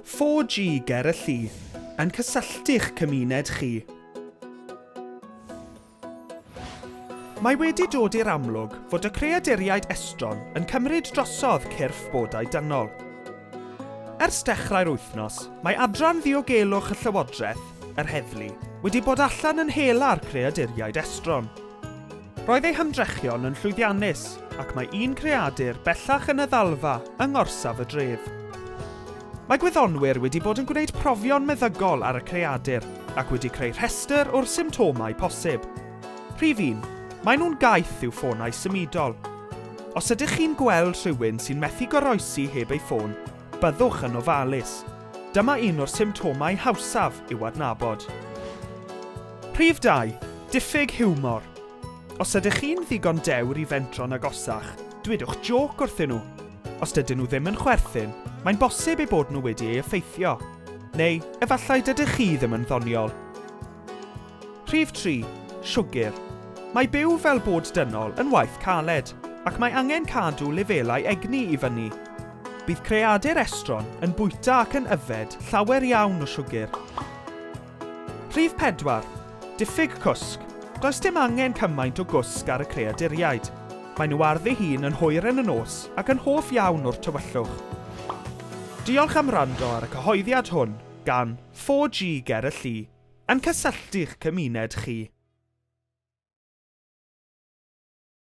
4G ger y llu, yn cysylltu'ch cymuned chi. Mae wedi dod i'r amlwg fod y creaduriaid estron yn cymryd drosodd cyrff bodau dynol. Ers dechrau'r wythnos, mae adran ddiogelwch y Llywodraeth, yr heddlu, wedi bod allan yn hela'r creaduriaid estron. Roedd ei hymdrechion yn llwyddiannus ac mae un creadur bellach yn y ddalfa yng ngorsaf y dref. Mae gwyddonwyr wedi bod yn gwneud profion meddygol ar y creadur ac wedi creu rhestr o'r symptomau posib. Rhif un, maen nhw'n gaeth i'w ffonau symudol. Os ydych chi'n gweld rhywun sy'n methu goroesi heb ei ffôn, byddwch yn ofalus. Dyma un o'r symptomau hawsaf i'w adnabod. Rhif 2, diffyg hiwmor. Os ydych chi'n ddigon dewr i fentro'n agosach, dwedwch jôc wrthyn nhw. Os dydyn nhw ddim yn chwerthin, mae'n bosib eu bod nhw wedi ei effeithio. Neu, efallai dydych chi ddim yn ddoniol. Rhif 3, siwgr. Mae byw fel bod dynol yn waith caled, ac mae angen cadw lefelau egni i fyny. Bydd creadur estron yn bwyta ac yn yfed llawer iawn o siwgr. Rhif 4, Diffyg cwsg. Does dim angen cymaint o gwsg ar y creaduriaid. Maen nhw ar ddihun yn hwyr yn y nos ac yn hoff iawn o'r tywyllwch. Diolch am wrando ar y cyhoeddiad hwn gan 4G Ger y Lli, yn cysylltu'ch cymuned chi.